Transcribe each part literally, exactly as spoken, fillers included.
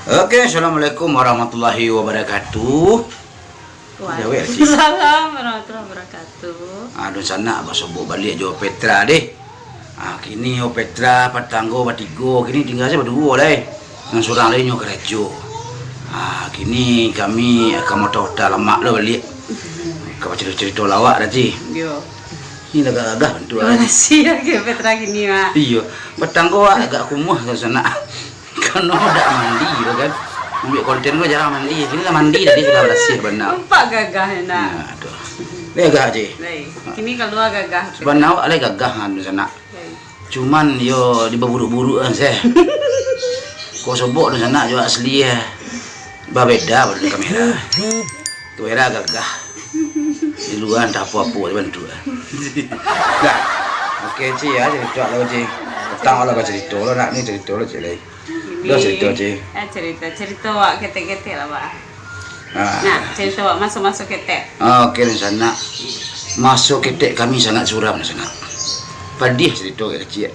Oke, assalamualaikum warahmatullahi wabarakatuh. Waalaikumsalam warahmatullahi wabarakatuh. Aduh, sanak basobok baliak jo Petra deh. Ah, kini yo Petra, patanggo batigo, kini tingga sajo baduo lai. Nan surang lai nyo karajo. Ah, kini kami ka maota-ota lamak lo baliak. Ka bacarito-carito lawak tadi. Yo. Ini lah gagah bantuak. Terima kasih ya, Petra kini, Mak. Iyo, patanggo agak kumuah tu sanak. Karano dak mandi tu kan. Ambiak konten ko jarang mandi. Kini lah mandi tadi, sudah barasiah bana. Nampak gagah, nak. Nah, tu. Lai gagah, Cik. Lai. Kini kalua gagah. Bana awak lai gagah, kan, sanak. Lai. Cuman, yo, dibaburuk-buruk kan, seh. Kok sobok tu sanak jo asli, eh. Babeda pado kamera. Kamera gagah. Di lua antah apo-apo je bantuak. Dah. Oke, Ci, ya, carito lo, Ci. Patang lah bacarito lo, nak ni carito lo, Ci, lai. Dah carito, Ci. Ah, carito, carito awak ketek-ketek lah, Pak. Ah. Nah, carito awak maso-maso ketek. Ah, oke, dunsanak. Maso ketek kami sangat suram, dunsanak. Padiah carito kecek-kecek.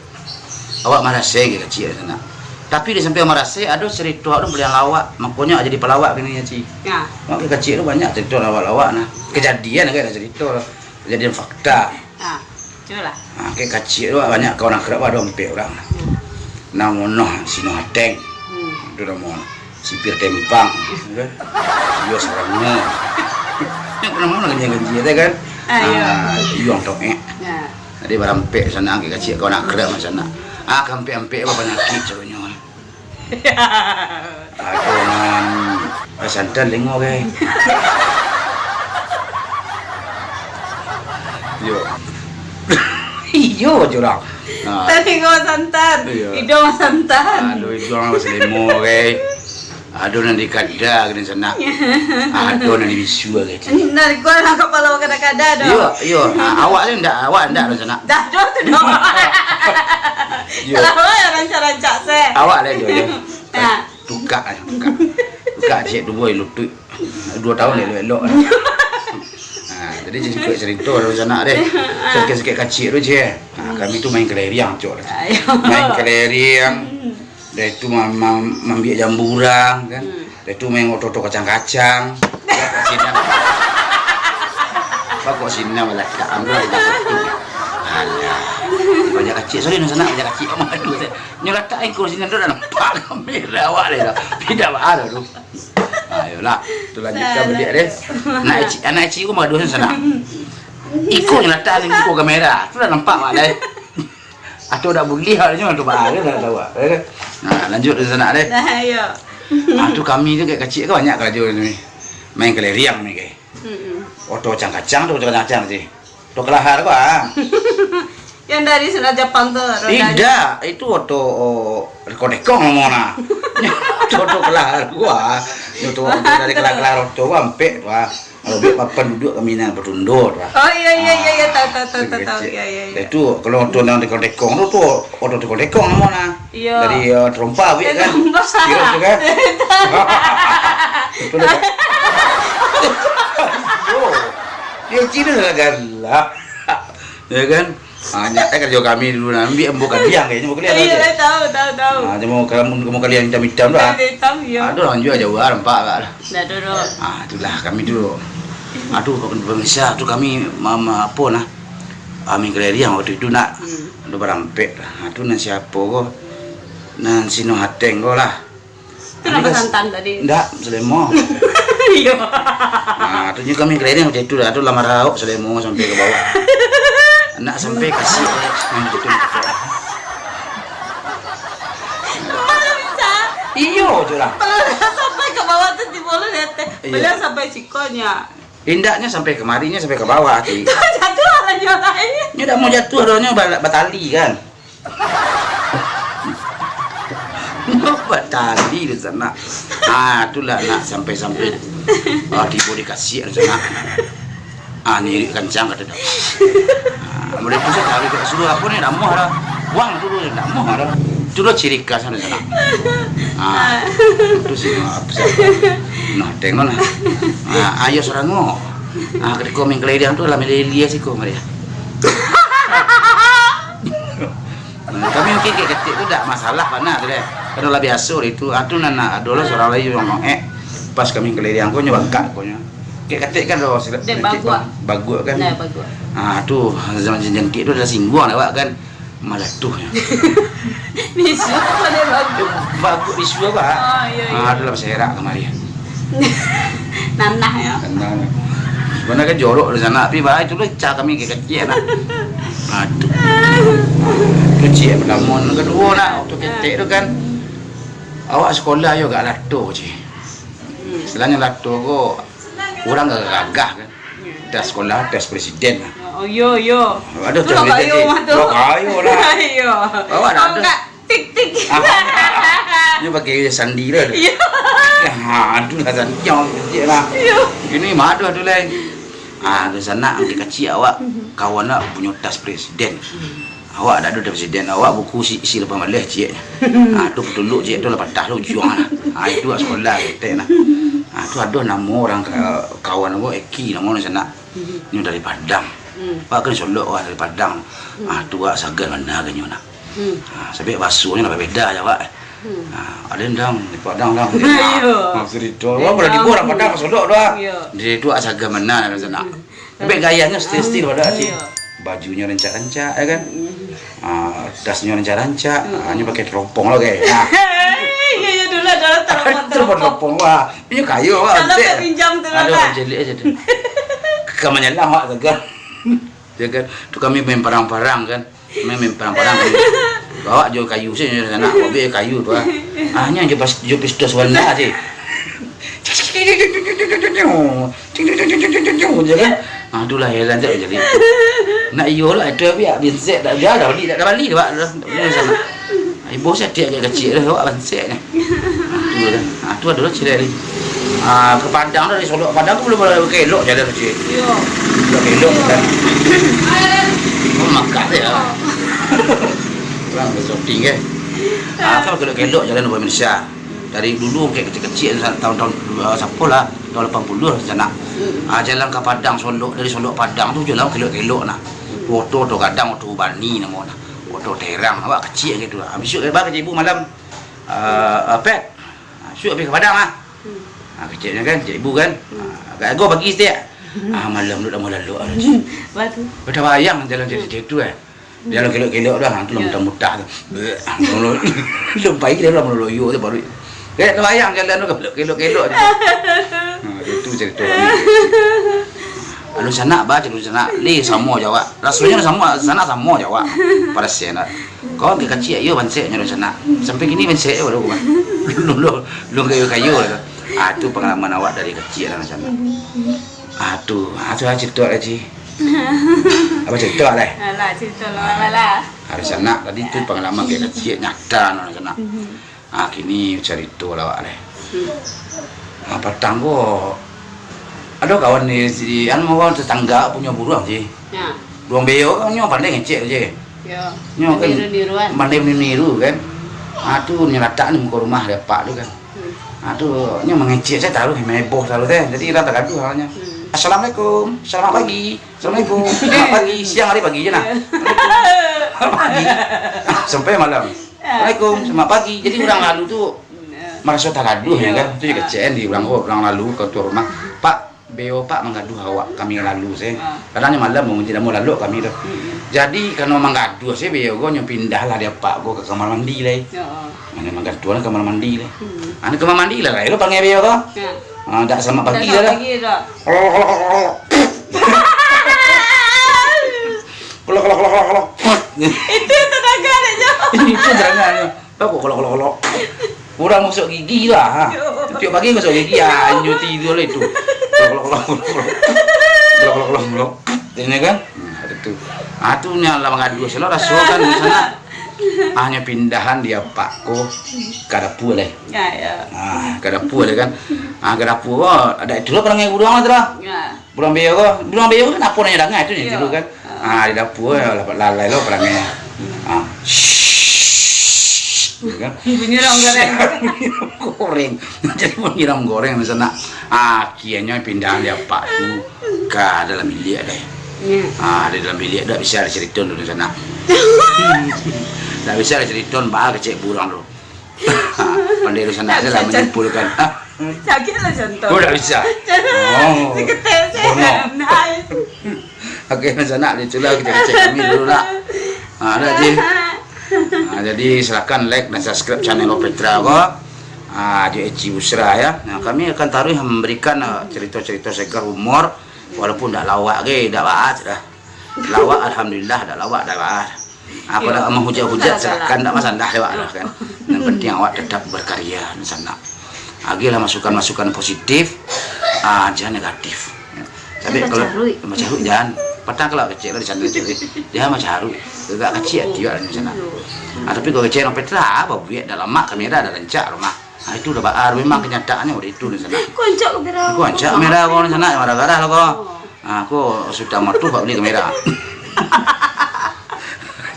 Awak marasai kecek-kecek, dunsanak. Tapi di sampiang marasai, ado carito awak tu buliah lawak. Makonyo awak jadi palawak kini, Ci. Ya. Awak kecek-kecek tu banyak carito lawak-lawak, nah. Kejadian agak ado carito. Kejadian fakta. Ah, cubolah. Ah, kecek-kecek tu banyak kawan akrab ado ampek urang. Hmm. Namo no Sino Hateng. Hmm. Tu namo no. Sipir Tempang. Kan? Iyo, sarang no. Namo no ganjia-ganjia tu kan? Ah, iyo. Ah, Yuang Toek. Ya. Jadi barampek sanak, kecek-kecek kawan akrab sanak. Ah, ka ampek-ampek bapanyakik caronyo. Ado nan santan lingo, gai. Iyo. Iyo, curang. Nah. Talingo santan, iyo. Iduang santan. Aduh, iduang lah basalimo, gai. Ado nan dikada, gai, sanak. Ado nan dibisua, gai. Nan dikuah lah kapalo kada-kada doh. Iyo, iyo. Ah, awak ni ndak, awak ndak, sanak. Dah, doh tu doh. Iyo. Kalau awak rancak-rancak se. Awak lah, iyo, iyo. Nah. Tukak, tukak. Tukak ciek tu, boy, lutuik. Duo taun elok-elok. Ha, jadi, jadi sikit carito dari sanak deh. Sikit-sikit kecek tu, Cik. Ha, kami tu main kelereng, cok. Ayo. Main kelereng. Hmm. Dah itu ma-, ma-, mambiak jamburang, kan. Hmm. Dah itu main oto-oto kacang-kacang. Sinan. Bakok sinan balatak, ambil lagi satu. Alah. Banyak kecek, sorry, nak sanak banyak kecek. Amat tu, saya. Nyo latak ikua sinan tu dah nampak kamera awak deh dah. Tidak apa tu. Ayolah, tu lanjutkan baliak deh. Anak kecek, anak kecek ko baduo sanak. Ikua nyo latak ikua kamera. Tu dah nampak awak deh. Atau dak buliah awak nyo tu bah, kan, dak tahu, ya kan? Nah, lanjut dari sanak deh. Nah, iyo. Ah, tu kami tu kecek-kecek ko banyak karajo ni. Main kelereng ni, gai. Mm-mm. Oto kacang-kacang tu, oto kacang-kacang tu. Oto kelahar ko, ah. Yang dari sana Japang tu, rodanya. Indak, itu oto, oh, rekong-rekong namo nah. Oto, oto kelahar ko, ah. Oto, oto dari kelahar-kelahar oto ko ampek tu, ah. Kalau duduak papan duduak kami nan batundo tu lah. Oh, iyo, iyo, iyo, iyo, tahu, tahu, tahu, tahu, tahu. Kecek. Iyo, iyo, iyo. Dah tu, kalau oto nan tekong-tekong tu, tu oto tekong-tekong namo nah. Iyo. Dari, eh, terompa, buek kan? Terompa. Spirit tu kan? Betul tak? Yo. Yo, Cina lah galak. Ya kan? Ah, nyak, eh, karajo kami dulu nah, ambiak ambo kaliang, kayaknya ambo kaliang. Iyo, tahu, tahu, tahu. Ah, cuma kalau ambo kaliang hitam-hitam tu, ah. Hitam, iyo. Aduh, lanjut aja, wah, nampak agak lah. Dah dulu. Ah, itulah kami tu. Aduh, pemirsa tu kami ma-, ma-, apo nah? Ah, main kelereng waktu itu nak. Hmm. Aduh, barampek lah. Ah, tu nan siapo ko? Nan Sino Hateng ko lah. Tu namo santan tadi? Ndak, salemo. Iyo. Nah, tu nyo kami kelereng macam tu lah. Tu lah marauk salemo sampai ka bawah. Nak sampai kasih, eh, yang gitu. Iyo, tu lah. Sampai ka bawah tu tibo lo di ateh. Iyo. Baliau sampai sikonyo. Indaknyo sampai kamari, nyo sampai ka bawah, Ti. Jatuah lah nyo lai. Nyo dak mau jatuah doh, nyo ba-, batali kan. Batali di sana. Ah, itulah nak sampai-sampai, ah, tibo di kasiak di sana. Ah, nirik kancang kato dah. Ah, mulai pusat hari ka suruah apo ni, dak muah dah. Wang tu dak muah dah. Itu dah ciri khas di sana. Ah, itu sih, ah, pusat. Nah, tengok lah. Ah, ayo sorango. Ah, ketika main kelereng tu lah milih-milih siko, Maria. Nah, kami mungkin kecek-kecek tu dak masalah bana tu deh. Kan lah biaso dek itu. Ah, tu nan ado lah surang lai urang Noek. Pas kami kaliriang ko nyo bakak ko nyo. Kek katek kan ado silap. Dek baguak. Baguak kan. Nah, baguak. Ah, tu zaman jengkik tu lah singguang awak kan. Malatuh nyo. Bisu apa dek baguak? Baguak bisu apa? Oh, iyo, iyo. Ah, tu lah baserak kamari. Nanah yo. Tenang. Sabananyo kan jorok di sanak, tapi bah, itu lah cah kami kecik-kecik nak. Aduh. Tu ciek pertamo, nan kaduo nak, waktu ketek tu kan. Awak sekolah yo agak lato, Cik. Hmm. Istilahnyo lato ko, urang gagah-gagah kan. Tes sekolah, tes presiden lah. Oh, iyo, iyo. Aduh, tes presiden, Cik. Urang kayo lah. Iyo. Awak nak ado. Tik, tik. Ah, nyo pakai sandi lah tu. Iyo. Ah, aduh lah sandi, nyo kecik lah. Iyo. Kini mah aduh, aduh lai. Ah, di sanak, angkek kacik awak, kawan awak punyo tas presiden. Awak dak ado tas presiden, awak buku isi, isi lapan baleh, ciek. Ah, tu patuluk, ciek, tu lah patah tu ujuang lah. Ah, itu awak sekolah, ketek lah. Ah, tu ado namo urang ka-, kawan awak, Eki namo di sanak. Nyo dari Padang. Hmm. Awak kan Solok, wah, dari Padang. Hmm. Ah, tu awak sagan bana ka nyo nak. Hmm. Ah, sabab basonyo lah babeda jo awak. Hmm. Ah, ado nan di Padang lah. Iyo. Ah, cerito. Iyo. Awak pado tibo urang Padang ka Solok tu ah. Iyo. Di tu awak sagan bana di sanak. Hmm. Tapi gayanyo stil-stil pado awak, Cik. Iyo. Bajunyo rancak-rancak, yo kan? Hmm. Ah, tasnyo rancak-rancak, hmm, ah, nyo pakai teropong lah, kan? Nah. Iyo, iyo, dulu ado teropong, teropong. Teropong, wah. Inyo kayo, wah. Kalau tak pinjam tu, ado lah. Ado, caliak aja tu. Ka manyalang, wah, sagan. Yo kan? Tu kami main parang-parang, kan. Main, main parang-parang kami. Awak jo kayu se, sanak, awak jo kayu tu, ah. Ah, nyo jo pas, jo pistol warna se. Cing, cing, cing, cing, cing, cing, cing, cing, cing, je kan? Ah, tu lah heran je jadi. Nak iyo lah, itu tapi ya, binsek, dak, dah, dah bali, dah, dah bali, dah, dah, dah, dah, sana. Ibo saya tiap kecil dah, awak bansek ni. Ah, tu dah. Ah, tu adalah cerita ni. Ah, ke Padang dah, dari Solok Padang tu belum ada kelok jalan kecil. Iyo. Belum kelok kan. Oh, makan ya. Kurang ada shooting kan. Ah, kan kelok-kelok jalan Malaysia. Dari dulu, kayak kecil-kecil, sa-, tahun-tahun, ah, sapo lah, tahun lapan puluah lah, sanak. Hmm. Ah, jalan ka Padang, Solok, dari Solok Padang tu jalan kelok-kelok nah. Hmm. Oto tu gadang, oto bani namo nah. Oto terang, awak kecil gitu lah. Habis tu, eh, bang, ibu malam, ah, ah, Pet. Ah, suruh pergi ke Padang lah. Hmm. Ah, kecilnya kan, cik ibu kan. Hmm. Ah, agak-agak pagi setiap. Ah, malam tu dah mau lalu lah. Batu. Dah bayang jalan jadi tu, eh. Jalan kelok-kelok dah, tu lah mutah-mutah tu. Bleh, lompai dia lah meloyo tu baru. Kayak terbayang jalan tu kelok-kelok tu. Ha, itu cerita kami. Anu sanak bah, cerita sanak. Leh samo jo awak. Rasonyo samo, sanak samo jo awak. Pada sen lah. Kawan kecil, iyo bansek nyo sanak. Sampai kini bansek je baru bah. Belum, belum, belum kayo-kayo lah tu. Ah, tu pengalaman awak dari kecil lah sanak. Ah, tu, ah, tu lah cerita lah, Cik. Apa cerita lah? Alah, cerita lah, alah. Hari sanak tadi tu pengalaman kayak kecil, nyata no sanak. Mhm. Ah, kini cerita lah awak lah. Hmm. Ah, patang ko, ada kawan di, di, anu, kawan tetangga punyo buruang, Cik. Ya. Buruang beo kan nyo pandai ngecek, Cik. Ya. Nyo kan meniru-niruan. Pandai meniru kan. Ah, tu nyo latak ni muka rumah dia pak tu kan. Hmm. Ah, tu nyo mangecek saya taruh, heboh taruh teh. Jadi urang tagaduah awaknyo. Hmm. "Assalamualaikum, selamat pagi." "Assalamualaikum." Selamat pagi, siang hari pagi je nah. Iya. Pagi. Sampai malam. Iya. "Assalamualaikum, selamat pagi." Jadi urang lalu tu maraso tagaduh, ya kan. Itu juga C N di urang ko, urang lalu ka tuan rumah. "Pak, beo Pak manggaduh awak, kami lalu se." Ah. Kadang nyo malam, mungkin dah mau lalok kami tu. Mm-mm. Jadi, karena manggaduh se beo ko, nyo pindah lah dia Pak ko ka kamar mandi lai. Ya. Mana manggaduh lah kamar mandi lai. Mm. Anu kamar mandi lah, lai lo pangai beo ko. Ya. Ah, dak selamat pagi dah. Dak selamat pagi dah. Kolok, kolok, kolok, kolok. Kolok, kolok, kolok, kolok. Itu yang terdengar, Cok. Itu terdengar, Cok. Tahu kok kolok, kolok, kolok. Kurang gosok gigi lah, ha. Yo. Tiap pagi gosok gigi, ha, nyo tidur lah itu. Kolok, kolok, kolok, kolok, kolok. Kolok, kolok, kolok, kolok. Ini kan? Hmm, ada tu. Ah, tu ni lah mangadu, selalu raso kan di sana. Ah, nyo pindahan dia pak ko ka dapua lai. Ya, ya. Ah, ka dapua lai kan. Ah, ka dapua ko, ada itu lah parangai buruang lah tu lah. Ya. Buruang beo ko, buruang beo kan apo nan nyo danga tu nyo tidur kan. Ah, di dapua, eh, lah, lah, lah, lah, parangai. Ah. Shh. Gitu kan. Bunyi rang goreng. Bunyi rang goreng. Jadi bunyi rang goreng di sana. Ah, akhirnyo pindahan dia pak tu ka dalam bilik deh. Ya. Ah, di dalam bilik dak bisa diceritakan tu di sana. Dak bisa diceritakan, bah kecek buruang tu. Pandai tu sanak, saya lah menyimpulkan. Ha? Sakit lah contoh. Oh, dah bisa. Oh. Seketek saya. Nah. Oke, sanak, itulah kita cek kami dulu lah. Ha, dah, Ji. Ha, jadi silakan like dan subscribe channel Opetra ko. Ha, jo Eci Busra ya. Nah, kami akan taruh memberikan, ah, cerita-cerita segar humor, walaupun dak lawak ge, dak baat dah. Lawak, alhamdulillah, dak lawak, dak baat. Apa dak menghujat-hujat, silakan, dak masalah lewat dah kan. Yang penting awak tetap berkarya di sana. Agilah masukan-masukan positif, ah, jangan negatif. Tapi kalau macaruik, jangan. Patang kalau kecek lah di sana tu. Jangan macaruik. Agak kecil hati awak di sana. Ah, tapi kalau kecek orang Petra, apa buat dah lama kamera dah rancak rumah. Ah, itu dah baar memang kenyataannya udah itu di sana. Kuancak kamera. Kuancak kamera kau di sana, marah-marah lah kau. Ah, aku sudah matuh bak beli kamera.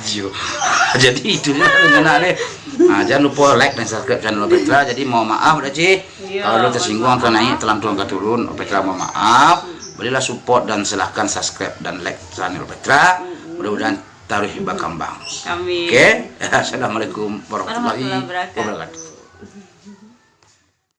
Iyo. Jadi itu je lah rencana deh. Ah, jangan lupa like dan subscribe channel Petra. Jadi mohon maaf dah, Ci. Kalau tersinggung, ternaik, terlantuang, terturun, Petra mohon maaf. Bolehlah support dan silahkan subscribe dan like channel Petra. Mudah-mudahan taruh berkembang. Amin. Oke. Assalamualaikum warahmatullahi wabarakatuh.